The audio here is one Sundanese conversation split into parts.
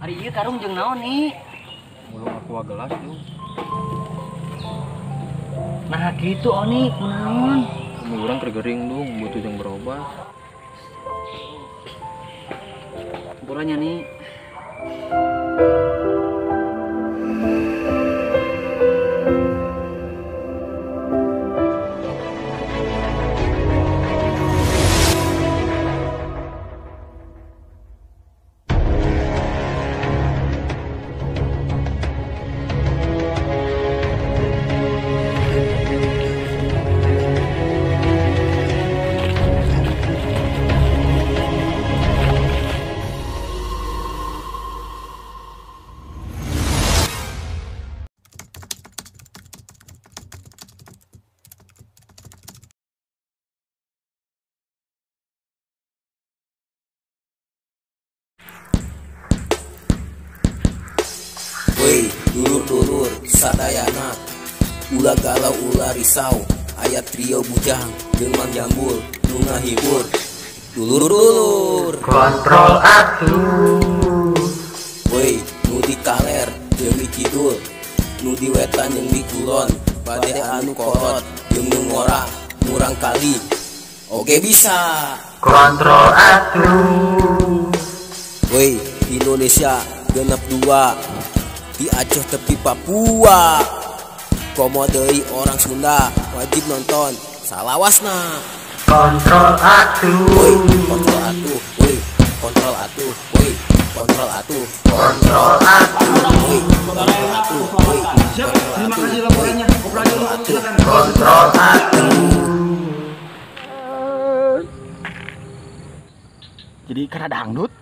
Ari ieu karung jeung naon nih? Mulung aqua gelas tuh. Nah gitu Oni, kunaon? Kamu urang keur gering dong, butuh jeung berobat. Kumpulannya nih. Woi, dulur-dulur sadayana, ulah galau ulah risau, aya trio bujang jeung Mang Jambul nu ngahibur. Dulur-dulur kontrol atuh. Woi, nu di kaler jeung di kidul, nu di wetan jeung di kulon, bade anu kolot jeung nu ngora murang kali. Oke bisa kontrol atuh. Woi, Indonesia genep 2. Di Aceh tepi Papua, komo deui orang Sunda wajib nonton salawasna. Kontrol atuh, woi kontrol atuh, woi kontrol atuh, woi kontrol atuh, kontrol atuh, woi kontrol atuh, woi terima kasih laporannya, kontrol atuh, kontrol atuh. Jadi karena dangdut.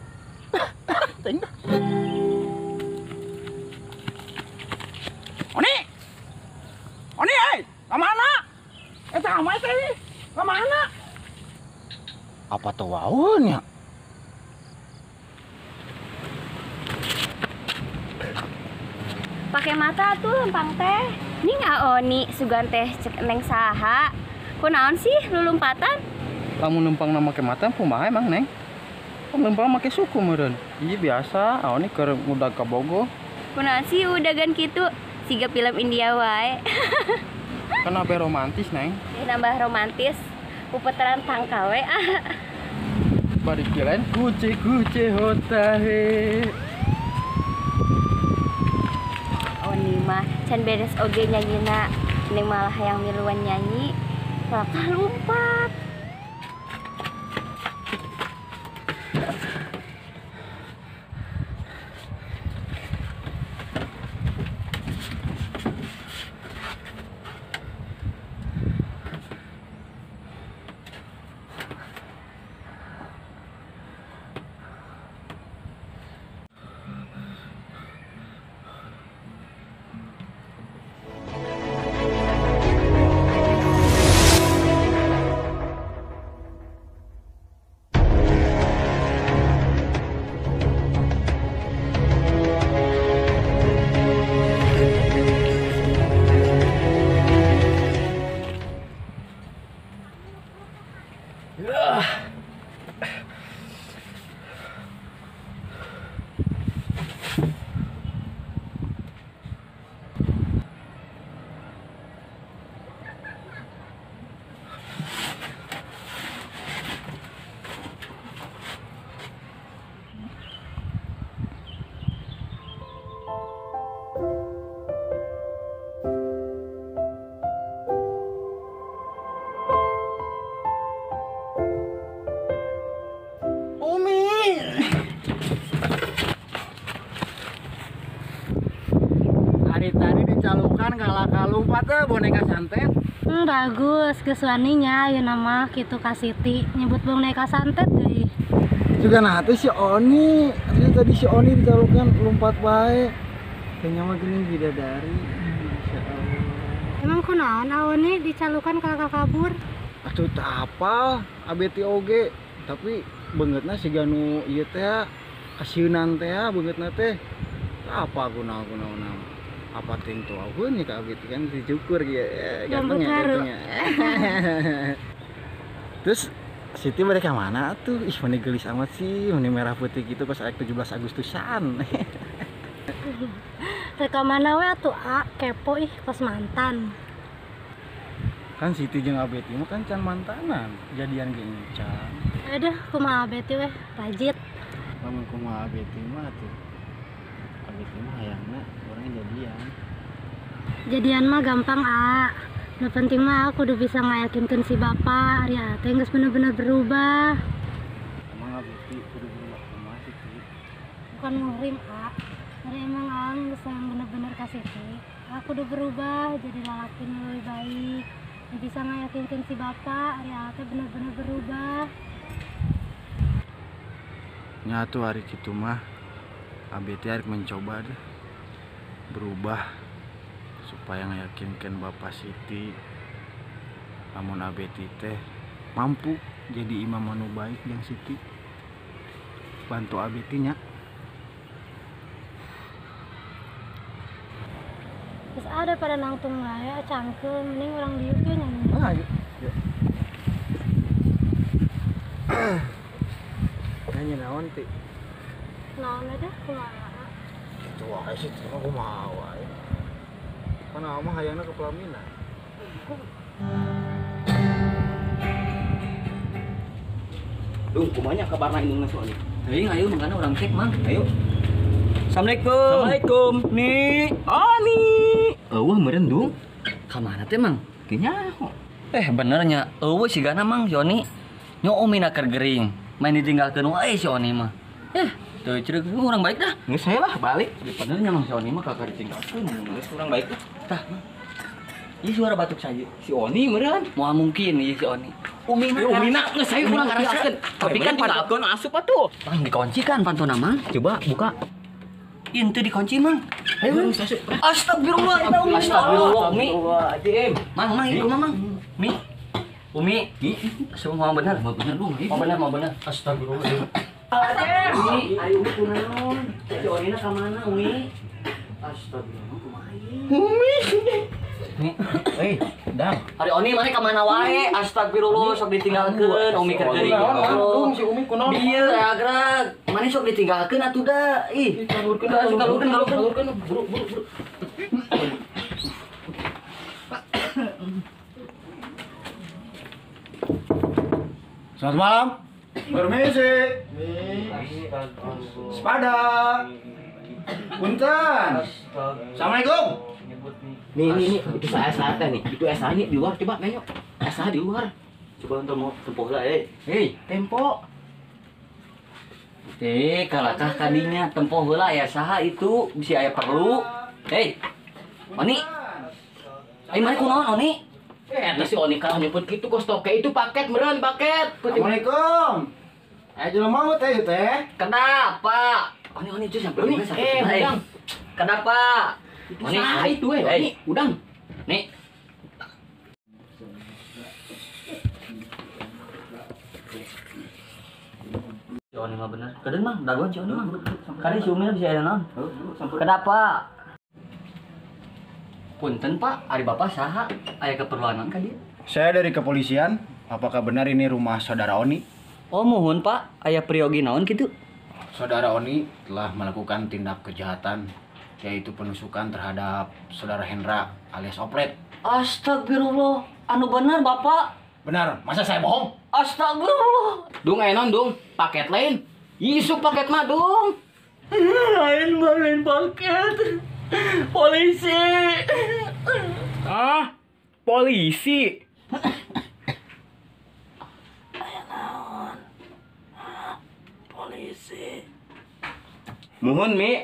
Oni, Oni, kemana? Sama teh, kemana? Apa tuh waun ya? Pakai mata tuh lempang teh. Ini nggak Oni, sugan teh cek neng saha. Kunaon sih lulumpatan? Kamu lempang nama ke mata, kumaha emang neng? Kamu lempang make suku meureun. Iya biasa, Oni keur ngudag ka Bogo. Kunaon sih udagan kitu? Siga film India wae. Kenapa romantis, Neng? Nambah romantis, pupeteran tangkawe ah. Bari kilain kuce-kuce hotahe. Oni mah can beres oge nyanyina, neng malah hayang miluan nyanyi, malah lompat. Tadi dicalukan kalah kalumpat teh boneka santet. Bagus geus waninya ayeuna mah kitu ka Siti nyebut boneka santet deui. Juga nah teh si Oni, tadi si Oni dicalukan lompat bae. Kayaknya mah gini bidadari. Masya Allah. Emang kunaon Oni dicalukan kalah kabur? Atuh teu apal abeti oge, tapi beungeutna siga nu ieu teh kasieunan teh beungeutna teh. Apa kunaon-kunaon. Apa ting tuh aku nih kak gitu kan dicukur gitu ganteng ya gantengnya. Terus Siti mereka mana tuh? Ih, meni gelis amat sih, meni merah putih gitu pas arek 17 Agustusan. Rek mana we atuh a kepo ih kos mantan. Kan Siti jeung Abeti mah kan can mantanan, jadian ge encan. Aduh, kumaha Abeti weh, rajit. Lamun kumaha Abeti mah atuh. Abeti mah hayangna urang jadian. Jadian mah gampang a. Nu penting mah aku udah bisa ngayakinkeun si bapak, ari teh geus bener-bener berubah. Emang Abeti kudu berubah kumaha sih, Ti? Bukan muhrim a. Ari emang ang geus yang bener-bener ka Siti. Aku udah berubah jadi lalaki nu leuwih baik. Nu bisa ngayakinkeun si bapak, ari teh bener-bener berubah. Nya atuh hari kitu mah Abeti arek mencoba deh berubah supaya ngayakinkan Bapak Siti lamun Abeti teh mampu jadi imam anu baik jeung Siti. Bantu Abeti nya. Terus ada pada nangtung wae cangkeun mending urang diuk ge nya. Ah, yuk. Yuk. Nanya naon ti? Naon aja kumaha? Kitu wae sih mah kumaha wae. Kan mah hayangna ke pelaminan. Duh, kumanya kabarna indungna si Oni? Teuing ayo mangkana urang cek, Mang. Ayo. Assalamualaikum. Assalamualaikum. Nih, Oni. Eueuh meureun dung. Ka mana teh, Mang? Teu nyaho. Bener nya. Eueuh sigana Mang si Oni. Nyo Umi keur gering. Main ditinggalkeun wae si Oni mah. Teu ceureuh urang balik dah. Geus saya lah balik. Bener nya Mang si Oni mah kakak ditinggalkeun. Geus urang balik lah. Tah, Mang. Ieu suara batuk saja. Si Oni meureun. Moal mungkin ieu si Oni. Umina, Umina geus saya urang karaskeun. Tapi kan tinggalkeun asup atuh. Mang dikunci kan pantona Mang? Coba buka. Inti dikunci Mang. Ayo asup. Astagfirullah, eta Umi. Astagfirullah, Umi. Astagfirullahaladzim. Mang, mang ieu mah Mang. Mi. Umi, semua mau bener, Mau bener dong. mau bener, mau bener. Astagfirullah. Umi, ayo Umi kunaon? Si Onina ka mana, Umi? Astagfirullah, kumaha ieu? Umi. Mi, Dang. Ari Oni mana ka mana wae? Astagfirullah, sok ditinggalkeun Umi keur geuring. Kunaon, si Umi kunaon? Bieu ragrag. Mana sok ditinggalkeun atuh da. Ih, Kalurkeun, kalurkeun, kalurkeun. kalurkeun, buru, buru, buru. Selamat malam. Permisi. Sepada. Punten. Assalamualaikum. Nih, nih, nih, itu saya teh nih. Itu SH nya di luar, coba nanya. SH di luar. Coba untuk mau tempoh lah, eh. Hei, tempo. Eh, kalakah kadinya tempoh heula aya saha itu bisi aya perlu. Hei. Oni. Ai mana kunaon Oni? Eta si Oni kalah nyebut kitu kos toke itu paket meureun paket. Assalamualaikum. Ayo jelema mau teh teh. Kenapa? Oni Oni itu sampai Oni, udang. Kenapa? Itu saha itu eh, Oni, udang. Nih. Si Oni mah bener. Kedeun Mang, dagoan si Oni Mang. Kade si Umi bisa aya naon? Kenapa? Punten Pak, ari Bapak saha? Aya keperluan ka dieu? Saya dari kepolisian. Apakah benar ini rumah saudara Oni? Oh, muhun Pak, aya priyogi naon kitu? Saudara Oni telah melakukan tindak kejahatan, yaitu penusukan terhadap saudara Hendra alias Oplet. Astagfirullah, anu bener Bapak? Benar, masa saya bohong? Astagfirullah. Dung aya naon dung? Paket lain. Isuk paket mah dung. Lain lain paket. Polisi. Ah, polisi. Polisi. Muhun Mi.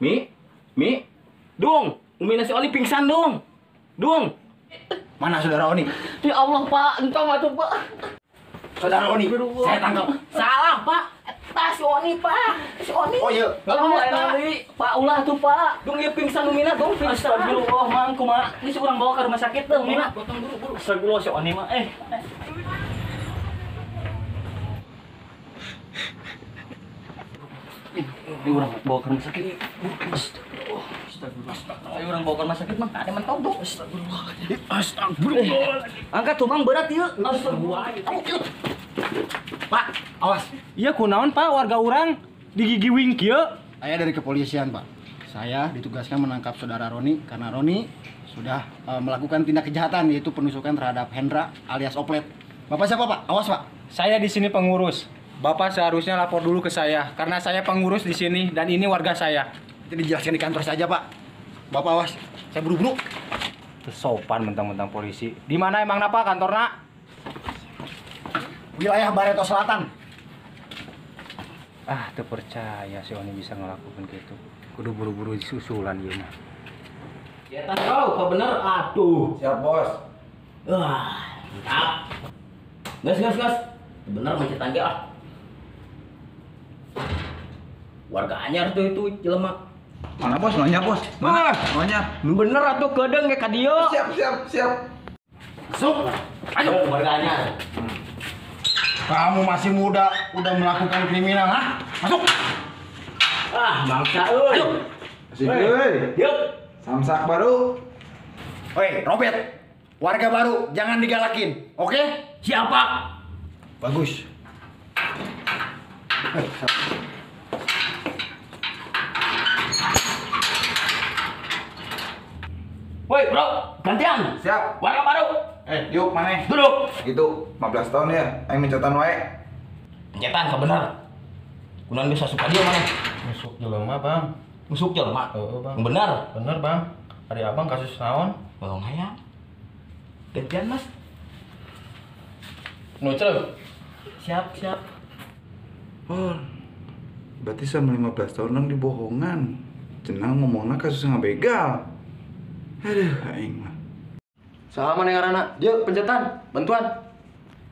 Mi, Mi. Dung, Umi nasi Oni pingsan dung. Dung. Mana saudara Oni? Ya Allah Pak, entong atuh Pak. Saudara Oni, saya tangkap. Salah Pak. Eta si Oni Pak. Si Oni. Oh iya. Allah Pak, Pak ulah tuh Pak. Dung ieu pingsan Umina dung pingsan. Astagfirullah Mang, kumaha? Ini si urang bawa ke rumah sakit tuh Umina. Potong buru buru. Astagfirullah si Oni mah eh. Ini urang bawa ke rumah sakit. Astagfirullah. Astagfirullah. Ayo urang bawa ke rumah sakit Mang. Ada mentok dung. Astagfirullah. Astagfirullah. Angkat tuh Mang berat ieu. Astagfirullah. Pak, awas. Iya kunaon Pak warga urang digigiwing kieu. Saya dari kepolisian, Pak. Saya ditugaskan menangkap saudara Roni karena Roni sudah melakukan tindak kejahatan yaitu penusukan terhadap Hendra alias Oplet. Bapak siapa, Pak? Awas, Pak. Saya di sini pengurus. Bapak seharusnya lapor dulu ke saya karena saya pengurus di sini dan ini warga saya. Itu dijelaskan di kantor saja, Pak. Bapak awas, saya buru-buru. Sopan mentang-mentang polisi. Di mana emang napa kantorna? Wilayah Bareto Selatan. Ah, terpercaya si Oni bisa ngelakukan gitu. Kudu buru-buru disusulan ieu mah. Ya tahu kok bener aduh. Siap, Bos. Wah, mantap. Gas gas gas. Bener mencetan ge ah. Warga anyar tuh itu jelema. Mana bos? Nanya bos. Mana? Nanya. Bener atuh kedeung ge ka dieu. Siap, siap, siap. Masuk. Ayo warga anyar. Kamu masih muda udah melakukan kriminal, ha? Masuk. Ah, bangsa euy. Ayo. Asik euy. Yuk. Samsak baru. Oi, Robert. Warga baru jangan digalakin, oke? Siapa? Bagus. Woi, bro, gantian. Siap. Warga baru. Yuk, mana? Duduk. Gitu, 15 tahun ya. Aing mencetan wae. Pencetan, bener. Kunaon bisa suka dia mana? Nusuk jelema, Bang. Nusuk jelema? Heeh, Bang. Bener. Bener, Bang. Ari abang kasus naon? Bohong hayang. Gantian, Mas. Nucel. Siap, siap. Oh, berarti sama 15 tahun nang dibohongan. Cenah ngomongna kasus ngabegal. Aduh, aing mah. Sama nih ngaranna. Dia pencetan, bantuan.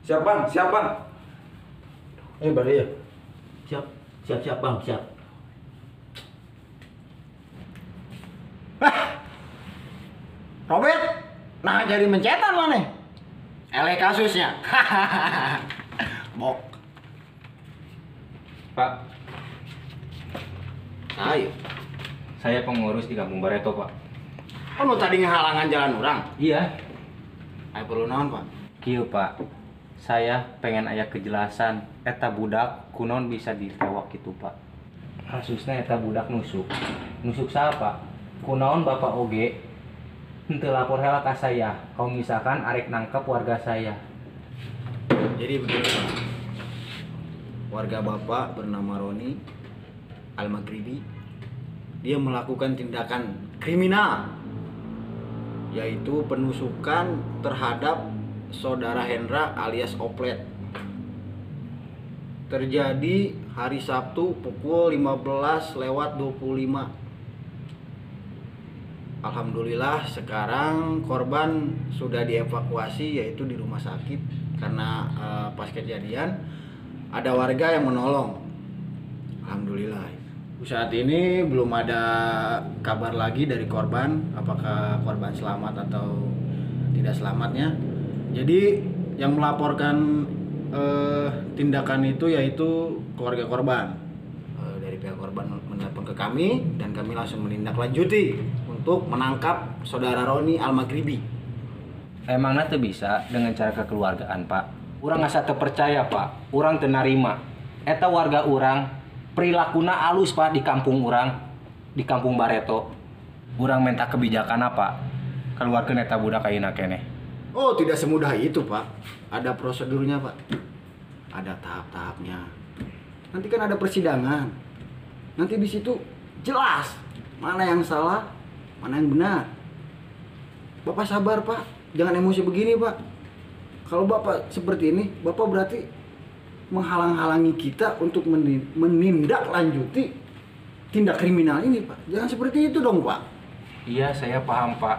Siap, Bang. Siap, Bang. Bari ya. Siap, siap, siap, Bang, siap. Hah. Robert, nah jadi mencetan mana? Ele kasusnya. Bok. Pak. Ayo. Saya pengurus di Kampung Bareto, Pak. Oh, lu tadi ngehalangan jalan orang? Iya. Ayo perlu naon, Pak? Kieu, Pak. Saya pengen aya kejelasan eta budak kunaon bisa ditewak gitu, Pak. Kasusnya eta budak nusuk. Nusuk saha, Pak? Kunaon Bapak oge henteu lapor heula ka saya kalau misalkan arek nangkep warga saya. Jadi begini, Pak. Warga Bapak bernama Roni Al-Maghribi, dia melakukan tindakan kriminal, yaitu penusukan terhadap saudara Hendra alias Oplet. Terjadi hari Sabtu pukul 15.25. Alhamdulillah sekarang korban sudah dievakuasi, yaitu di rumah sakit karena pas kejadian ada warga yang menolong. Alhamdulillah. Saat ini belum ada kabar lagi dari korban, apakah korban selamat atau tidak selamatnya. Jadi yang melaporkan tindakan itu yaitu keluarga korban. Dari pihak korban menelpon ke kami dan kami langsung menindaklanjuti untuk menangkap saudara Roni Al-Maghribi. Emangnya tuh bisa dengan cara kekeluargaan, Pak? Urang asa teu percaya, Pak. Urang teu narima. Eta warga urang perilakuna alus, Pak, di kampung urang, di kampung Bareto. Urang minta kebijakan apa? Keluarkeun eta budak ayeuna keneh. Oh, tidak semudah itu, Pak. Ada prosedurnya, Pak. Ada tahap-tahapnya. Nanti kan ada persidangan. Nanti di situ jelas mana yang salah, mana yang benar. Bapak sabar, Pak. Jangan emosi begini, Pak. Kalau Bapak seperti ini, Bapak berarti menghalang-halangi kita untuk menindaklanjuti tindak kriminal ini, Pak. Jangan seperti itu dong, Pak. Iya, saya paham, Pak.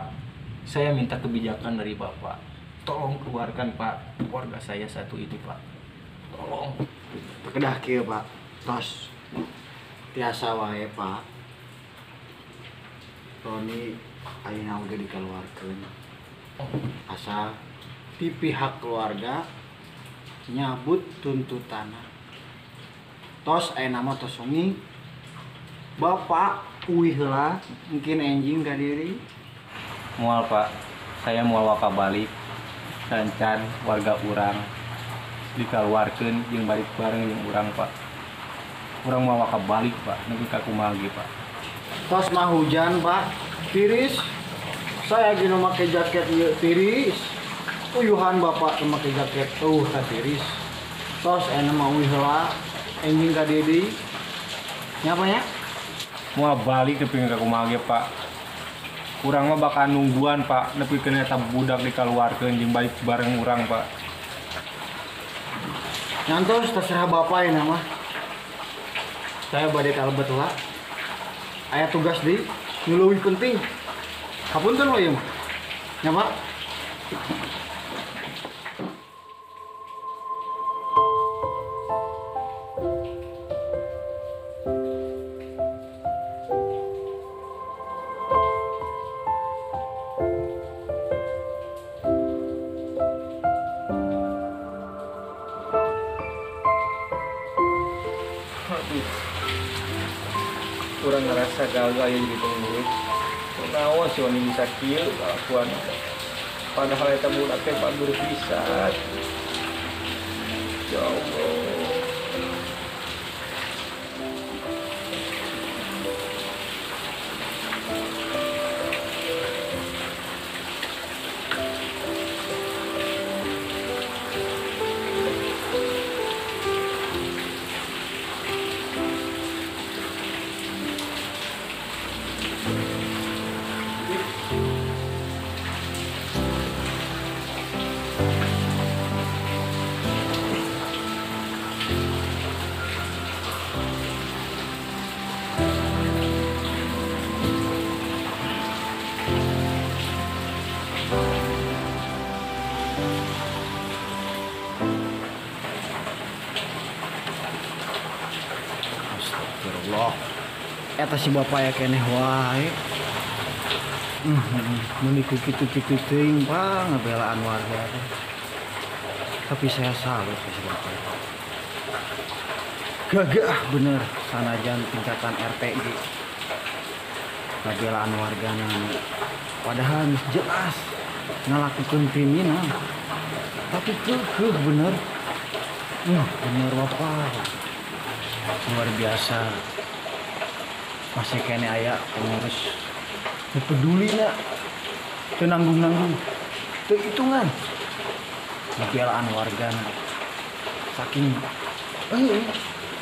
Saya minta kebijakan dari Bapak. Tolong keluarkan, Pak, keluarga saya satu itu, Pak. Tolong. Kedah kieu, Pak. Tos. Tiasa wae, Pak. Roni ayeuna oge dikeluarkeun. Asal di pihak keluarga nyabut tuntutanna. Tos ayeuna mah tos wengi. Bapak uih heula mungkin enjing ka diri. Moal, Pak. Saya moal waka balik. Cancan warga urang Dikaluarkeun jeung balik bareng jeung urang, Pak. Urang mawa kabalik, Pak, nepi ka kumaha ge, Pak. Tos mah hujan, Pak. Tiris. Saya ge nu make jaket ieu tiris. Uyuhan Bapak nu make jaket eueuh ka tiris. Tos ena mah uih heula enjing ka dieu deui. Nya apa nya? Moal balik nepi ka kumaha ge, Pak. Urang mah bakal nungguan, Pak, nepikeun eta budak dikaluarkeun jeung balik bareng urang, Pak. Nyantos terserah Bapak ya mah. Saya bade ka lebet heula. Aya tugas deui nu leuwih penting. Hapunten we ieu mah. Nya, Pak. Aduh. Urang ngerasa gagal ya jadi pengurus. Kunaon si Oni bisa kieu kalakuan. Padahal eta budak teh bagus pisan. Ya Allah. Astagfirullah. Eta si bapak ya keneh wae. Meuni ku kitu-kitu teuing, Pak, ngabelaan warga teh. Tapi saya salut ke si bapak. Gagah bener sanajan tingkatan RT ge. Ngabelaan wargana. Padahal geus jelas ngalakukeun kriminal. Tapi keukeuh bener. Bener bapak. Luar biasa. Masih kene aya pengurus teu peduli na, teu nanggung-nanggung, teu hitungan ngabelaan wargana. Saking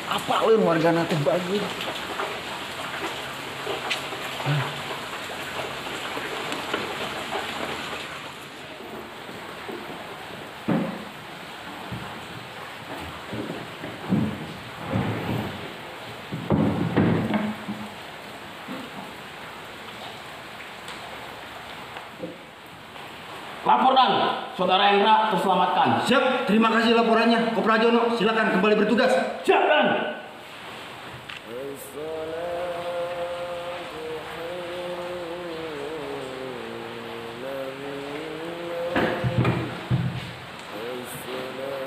apa leun wargana teh bagus. Laporan, Saudara Endra terselamatkan. Siap, terima kasih laporannya. Kopral Jono, silakan kembali bertugas. Siap, Dan.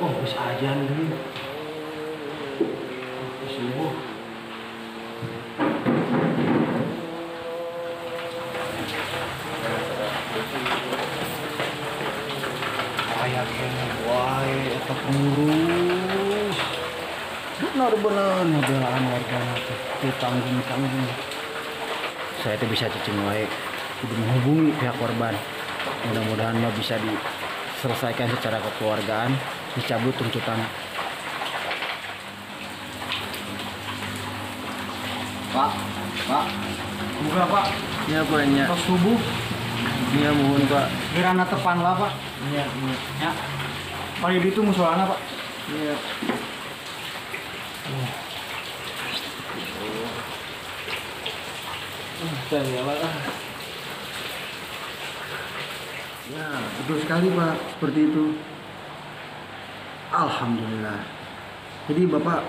Oh, bisa aja nih. Oh, subuh. Aya keneh wae eta pengurus. Bener-bener ngabelaan wargana teh teu tanggung-tanggung. Saya teh bisa cicing wae kudu menghubungi pihak korban. Mudah-mudahan mah bisa diselesaikan secara kekeluargaan, dicabut tuntutan. Pak, Pak. Buka, Pak. Iya, Pak, nya. Tos subuh. Iya, mohon, Pak. Gerana tepan lah, Pak. Iya, iya. Ya. Paling itu musolana, Pak. Iya. Saya, Pak. Ya, betul sekali, Pak. Seperti itu. Alhamdulillah. Jadi Bapak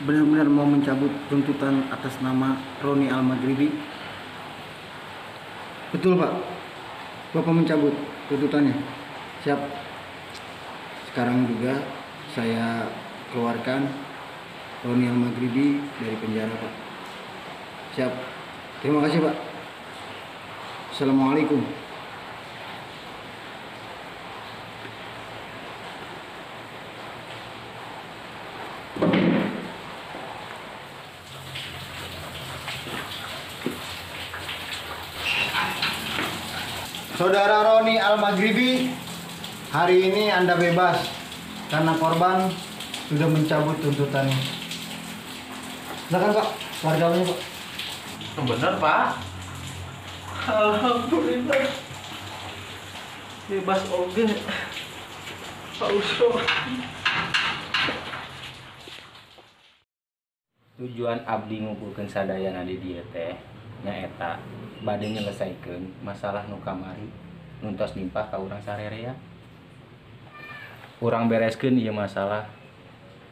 benar-benar mau mencabut tuntutan atas nama Roni Al-Maghribi? Betul, Pak. Bapak mencabut tuntutannya. Siap. Sekarang juga saya keluarkan Roni Al-Maghribi dari penjara, Pak. Siap. Terima kasih, Pak. Assalamualaikum. Saudara Roni Al-Maghribi, hari ini Anda bebas karena korban sudah mencabut tuntutannya. Silakan Pak, warganya Pak. Bener Pak. Alhamdulillah. Bebas oge. Pak Usro. Tujuan abdi ngumpulkeun sadayana di dieu teh nyaeta bade nyelesaikeun masalah nu kamari nu tos nimpah ka urang sarerea. Urang bereskeun ieu masalah.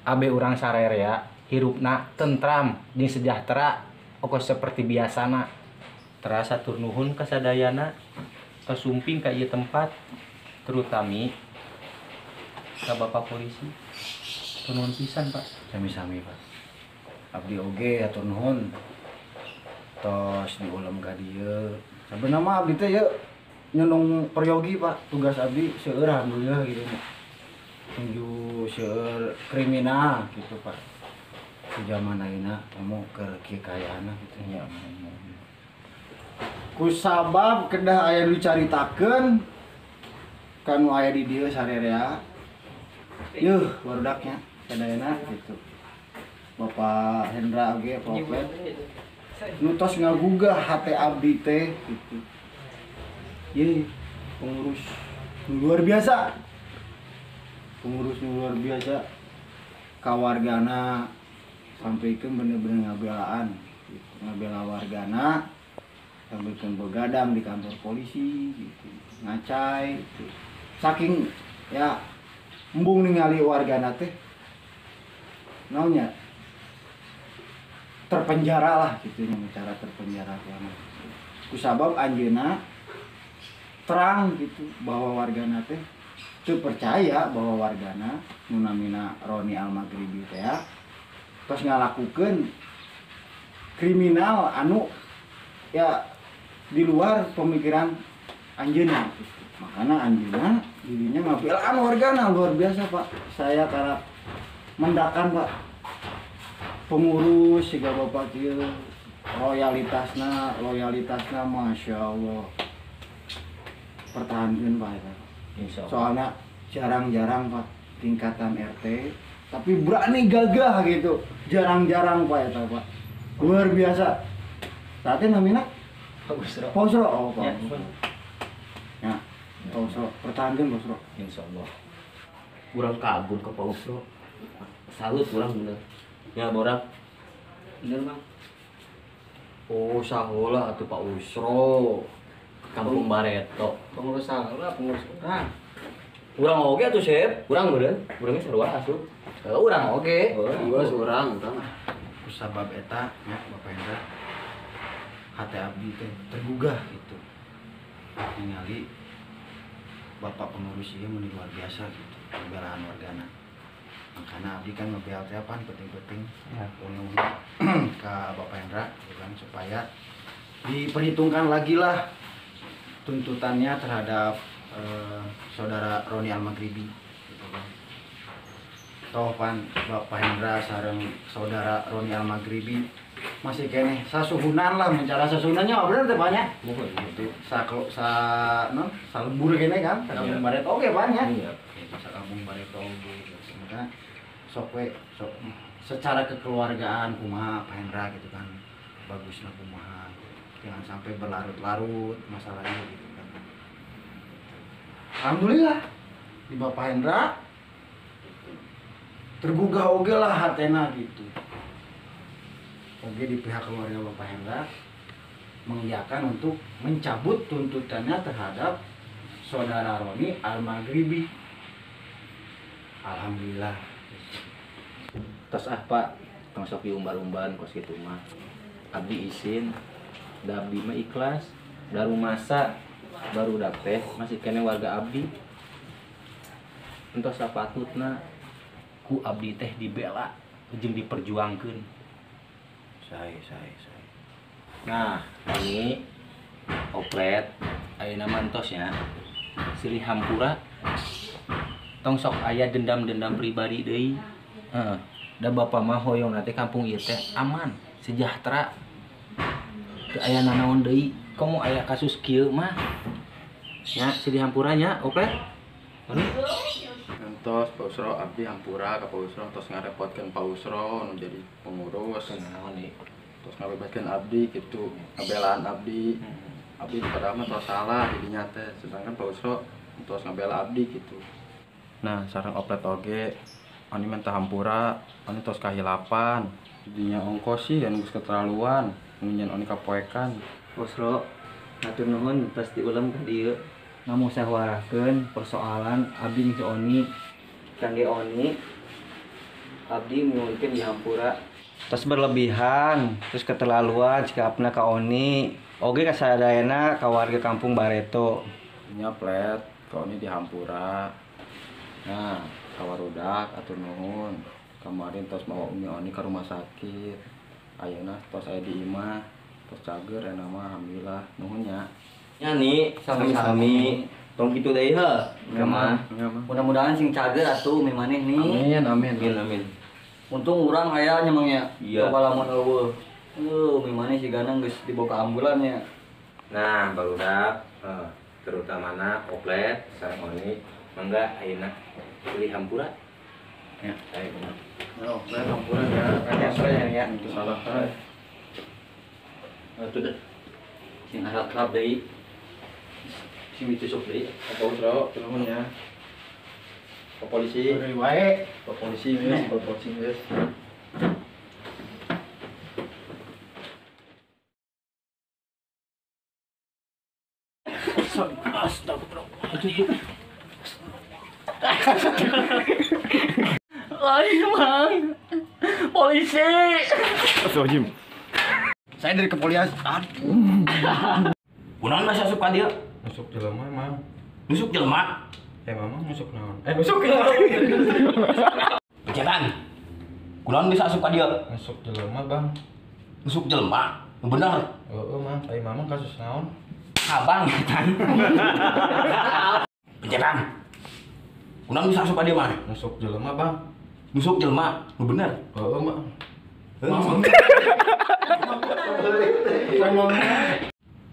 Abe urang sarerea hirupna tentram jeung sejahtera okos seperti biasana. Terasa tur nuhun ka sadayana tos sumping ka ieu tempat terutami ka Bapak polisi. Nuhun pisan Pak. Sami-sami Pak. Abdi oge atur nuhun tos diulem ka dieu. Sabenerna mah abdi teh yeuh nyunung peryogi Pak, tugas abdi seueur alhamdulillah gitu. Nuju seueur kriminal gitu Pak. Di zaman ayeuna komo keur kieu kayaana gitu nya. Kusabab kedah aya nu dicaritakeun kanu aya di dieu sarerea. Yeuh barudaknya sadayana gitu. Bapak Hendra oge Pak Opet nu tos ngagugah hate abdi teh gitu. Ye, pengurus luar biasa. Pengurus luar biasa kawargana sampikeun bener-bener ngabelaan gitu. Ngabela wargana sampikeun begadang di kantor polisi gitu. Ngacai gitu. Saking ya embung ningali wargana teh naonnya terpenjara lah gitu nya, cara terpenjara selama kusabab anjeunna terang gitu bahwa wargana teh teu percaya bahwa wargana nu namina Roni Al-Maghribi teh tos ngalakukeun kriminal anu ya di luar pemikiran anjeunna gitu. Makana anjeunna dirinya ngabelaan wargana luar biasa Pak. Saya karena mendakan Pak pengurus siga bapak kieu loyalitasna Masya Allah pertahankeun Pak eta. Insyaallah. Soalnya jarang-jarang Pak tingkatan RT tapi berani gagah gitu, jarang-jarang Pak eta Pak, luar biasa. Saatnya namina Pak Usro. Pak Usro, oh Pak Usro. Ya, Pak Usro, pertahankeun Pak Usro. Insyaallah. Urang kagum ke Pak Usro. Salut urang bener. Ya borak. Bener Bang. Oh sahola atuh Pak Usro. Kampung Bareto. Pengurus sahola, pengurus urang. Urang oge atuh Sep. Urang meureun, urangnya sarua asup. Heuh urang oge. Gua surang urang. Kusabab eta nya Bapak Hendra hate abdi teh tergugah gitu. Ningali bapak pengurus ieu meni luar biasa gitu, pembelaan wargana. Makanya abdi kan ngebel teh apaan penting-penting ya. Ke Bapak Hendra gitu kan, supaya diperhitungkan lagi lah tuntutannya terhadap saudara Roni Al-Maghribi gitu kan. Toh pan Bapak Hendra sareng saudara Roni Al-Maghribi masih keneh sasuhunan lah, mencara sasuhunannya mah bener teh Pak nya. Gitu. Sa sa non salembur keneh kan, sakampung Bareto oge Pak nya. Iya, sakampung Bareto oge gitu. Makanya sok we sok secara kekeluargaan kumaha Pak Hendra gitu kan, bagusna kumaha gitu. Jangan sampai berlarut-larut masalahnya gitu kan. Alhamdulillah di Bapak Hendra tergugah oge lah hatena gitu. Oge di pihak keluarga Bapak Hendra mengiyakan untuk mencabut tuntutannya terhadap saudara Roni Al-Maghribi. Alhamdulillah. Tos ah Pak, tong sok diumbar-umbaran kos kitu mah. Abdi isin, da abdi mah ikhlas, da rumasa barudak teh masih keneh warga abdi. Entos sapatutna ku abdi teh dibela jeung diperjuangkeun. Sae. Nah, ini oplet ayeuna mah entos nya. Silih hampura. Tong sok aya dendam-dendam pribadi deui. Heeh. Da bapak mah hoyong teh kampung ieu teh aman, sejahtera. Teu aya nanaon deui. Komo aya kasus kieu mah Ya, si dihampura nya, oke? Oni. Entos Pak Usro abdi hampura ka Pak Usro tos ngarepotkeun Pak Usro nu jadi pengurus. Kunaon nih? Tos ngabebaskeun abdi gitu, ngabelaan abdi. Abdi padahal mah tos salah jadinya teh, sedangkan Pak Usro tos ngabela abdi gitu. Nah, sareng oplet oge Oni minta hampura, Oni tos kahilapan. Jadinya ongkos sih anu geus keterlaluan, nu nyen Oni kapoekan. Usro, hatur nuhun tos diulem ka dieu. Ngamusyawarahkeun persoalan abdi jeung si Oni. Kangge Oni, abdi nyuhunkeun dihampura. Tos berlebihan, terus keterlaluan sikapna ka Oni. Oge ka sadayana ka warga kampung Bareto. Nya plet, ka Oni dihampura. Nah, ka warudak atur nuhun. Kemarin tos mawa Umi Oni ka rumah sakit. Ayeuna tos aya di imah, tos cager enak mah alhamdulillah. Nuhun nya. Nya nih, sami-sami. Tong kitu deui heuh. Ya mah. Mudah-mudahan sing cager atuh Umi maneh nih. Amin amin amin amin. Untung urang aya nya Mang nya. Iya. Coba lamun eueuh. Umi maneh sigana geus dibawa ka ambulan nya. Nah, barudak terutamana oplet sareng Oni mangga ayeuna pilih hampura. Ya, ayo kumaha. Oh, oplet hampura ya. Hampura ya. Itu salah teh. Atuh deh. Sing harap-harap deui. Sing ditusuk deui. Pak Usro, nuhun ya. Pak polisi. Wae. Pak polisi geus, Pak polisi geus. Astagfirullahaladzim. Lain Mang. Polisi. Astagfirullahaladzim. Saya dari kepolisian. Aduh. Kunaon masa asup ka dieu? Nusuk jelema, Mang. Nusuk jelema? Mama nusuk naon? Nusuk naon? Pencetan. Kunaon bisa asup ka dieu? Nusuk jelema, Bang. Nusuk jelema? Bener. Heeh, Mang. Ai Mamang kasus naon? Abang kan. Pencetan. Kunaon bisa asup ka dieu mah? Nusuk jelema, Bang. Nusuk jelema? Bener. Heeh, Mang.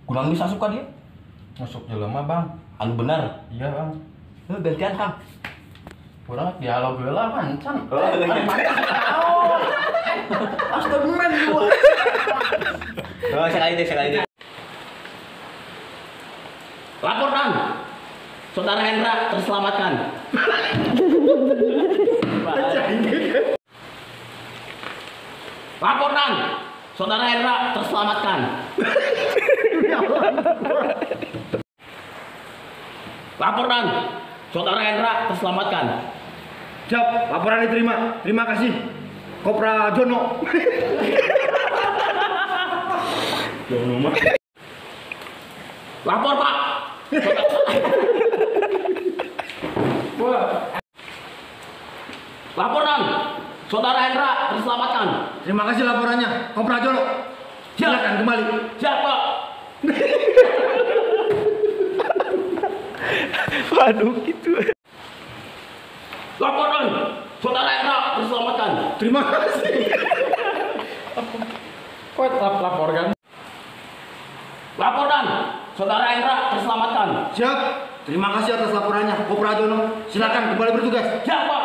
Kunaon bisa asup ka dieu? Nusuk jelema, Bang. Anu bener. Iya, Bang. Gantian, Kang. Kurang dialog heula mancan. Astagfirullah. Oh, sekali deh, sekali deh. Laporkan. Saudara Hendra terselamatkan. Laporkan. Saudara Hendra terselamatkan. Laporkan. Saudara Hendra terselamatkan. Siap, laporan diterima. Terima kasih. Kopra Jono. Jono mah. Lapor, Pak. Laporan. Saudara Hendra terselamatkan. Terima kasih laporannya, Kopra Jono. Silakan kembali. Siap, Pak. Waduh gitu. Laporan. Saudara Hendra terselamatkan. Terima kasih. Kok laporkan? Laporan. Saudara Hendra terselamatkan. Siap. Terima kasih atas laporannya, Kopra Jono. Silakan kembali bertugas. Siap, Pak.